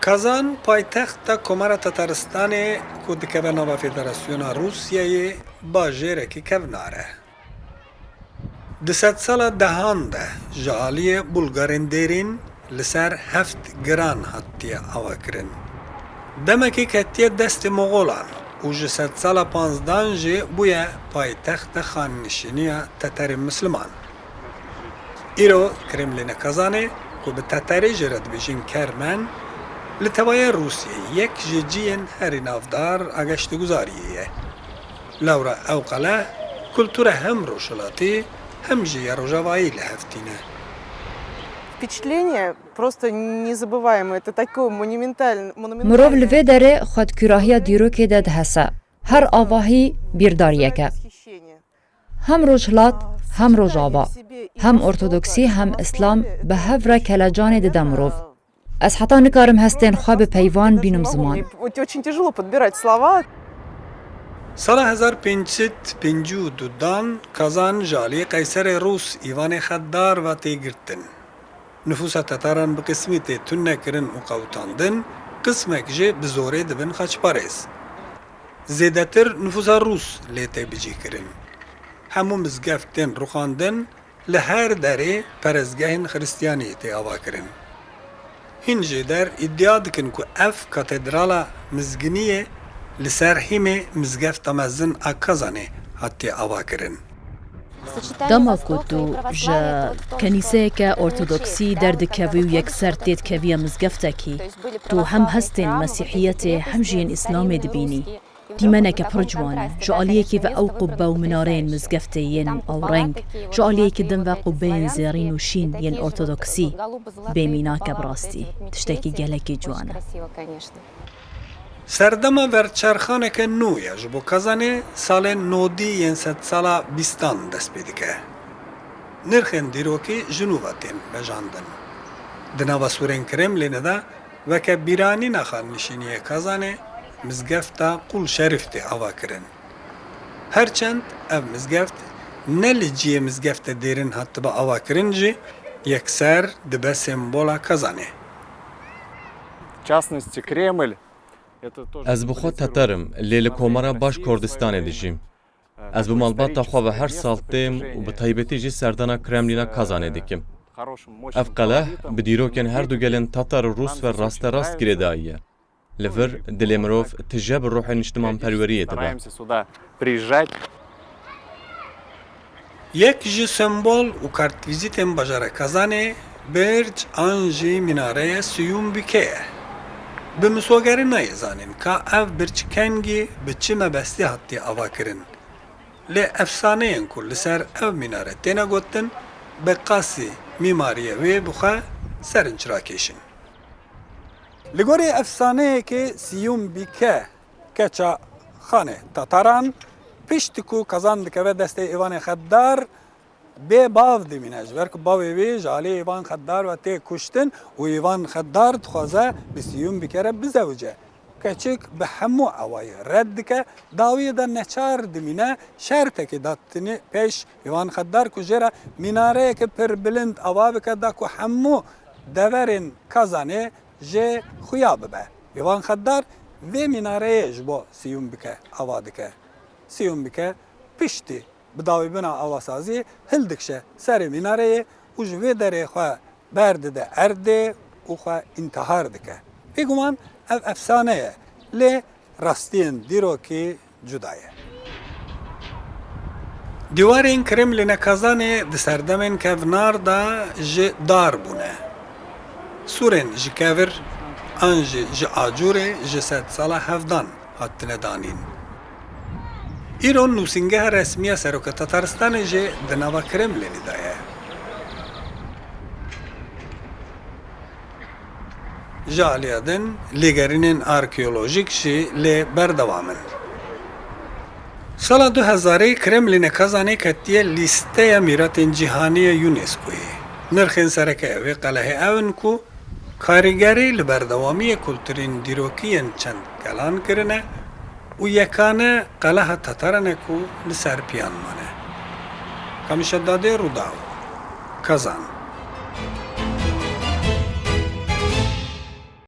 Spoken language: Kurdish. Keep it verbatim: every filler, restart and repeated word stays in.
Kazan paytexta Komara Tataristanê ku dikeve nava Federasyona Rûsyayê, bajêrekî kevnar e. Di sedsala dehan de ji aliyê Bulgarên dêrîn li ser heft giran hatiye avakirin. Demekî ketiye destê Moxolan û ji sedsala panzdan jî bûye paytexta xannişîniya Teterên Misliman. Îro Kremlîna Kazanê, ku bi teterî jê re dibêjin Kermen, li tevaya Rûsyayê yek ji ciyên herî navdar a geştguzariyê ye. Lewra ew qele kultura hem rojhilatî hem jî ya rojavayî li hev tîne. Впечатление просто незабываемое. Это такое монументальное, Mirov li vê derê xwedkûrahiya dîrokê de dihese. Her avahî bîrdariyek e. Hem rojhilat, hem rojava, hem ortodoksî, hem îslam bi hev re kelecanê dide mirov. Ez heta nikarim hestên xwe bi peyvan bînim ziman. Очень тяжело подбирать слова. Sala hezar pênc sed pêncî û du dan Kazan ji aliyê qeyserê Rûs Îvanê Xeddar ve tê girtin. Nifûsa Tetaran bi qismî tê tunekirin û qewtandin, qismek jî bi zorê dibin xaçparêz. Zêdetir nifûsa Rûs lê tê bicihkirin. Hemû mizgeft tên rûxandin, li her derê perestgehên Xiristiyanî tê avakirin. Hîn jêder îdia dikin ku ev katedrala mizginiyê li ser hîmê mizgefta mezin a Kazanê hatiye avakirin. Dema ku tu ji kenîseyeke ortodoksî derdikevî û yekser têdikeviye mizgeftekî, tu hem hestên mesîhiyetê hem jî yên îslamê dibînî. Dîmeneke pir ciwan e. Ji aliyekî ve ew qubbe û minareyên mizgeftê yên ewreng, ji aliyekî din ve qubbeyên zêrîn û şîn yên ortodoksî. Bê mînak e bi rastî. Tiştekî gelekî ciwan e. Serdema verçerxaneke nû ya ji bo Kazanê salên nodî yên sedsala bîstan dest pê dike. Nirxên dîrokî ji nû ve tên vejandin. Di nava sûrên Kremlînê de weke bîranîna xannişîniyê Kazanê, mizgefta Qul Şerîf tê avakirin. Her çend ev mizgeft ne li cihê mizgefte dêrin hatibe avakirin jî, yekser dibe sembola Kazanê. В частности, Кремль. Ez bi xwe teter im, lê li Komara Baş Kurdistanê dijîm. Ez bi malbata xwe ve her sal têm û bi taybetî jî serdana Kremlîna Kazanê dikim. Ev qeleh bi dîrokên her du gelên Tatar û Rûs ve rasterast girêdayî ye. Li vir dilê mirov tije bi ruhê niştimanperweriyê dibe. Yek ji sembol û kartvîzîtên bajara Kazanê birc an jî mînareya Siyûm Bîke ye. Bi misogerî nayê zanîn ka ev birc kengî bi çi mebestî hatiye avakirin. Lê efsaneyên ku li ser ev mînare têne gotin, bi qasî mîmariyê wê bi xwe serinçrakêş in. Li gorî efsaneyekê Siyûm Bîke, keça xanê Tataran, piştî ku Kazan dikeve destê Îvanê Xeddar, bê bav dimîne, ji ber ku bavê wî ji alî Îvan Xeddar ve tê kuştin û Îvan Xeddar dixwaze bi Siyûm Bîke re bizewice. Keçik bi hemû awayî red dike, dawiyê de neçar dimîne, şertekê datine pêş Îvan Xeddar ku jê re mînareyeke pir bilind ava bike, da ku hemû deverên Kazanê jê xuya bibe. Îvan Xeddar vê mînareyê ji bo Siyûm Bîke ava dike. Siyûm Bîke piştî bi dawîbûna awasaziyê hildikişe serê mînareyê û ji vê derê xwe berdide erdê û xwe întihar dike. Bêguman ev efsane ye, lê rastiyên dîrokî cuda ye. Dîwarên Kremlîna Kazanê di serdemên kevnar de ji dar bûne. Sûrên ji kevir an jî ji acûrê ji sedsala hevdan hatine danîn. Îro nûsîngeha resmî ya Seroka Tataristanê jî di nava Kremlînê de ye. Ji aliya din lêgerînên arkeolojîk jî lê berdewam in. Sala du hezarê Kremlîna Kazanê ketiye lîsteya mîratên cîhanî ya UNESCOyê. Nirxên sereke ya vê qelehê ew in ku karîgerî li berdewamiyê kulturên dîrokî yên çend gelan kirine û yekane qeleha Tataran e ku li ser piyan mane. Kamişa Dadê, Rûdaw, Kazan.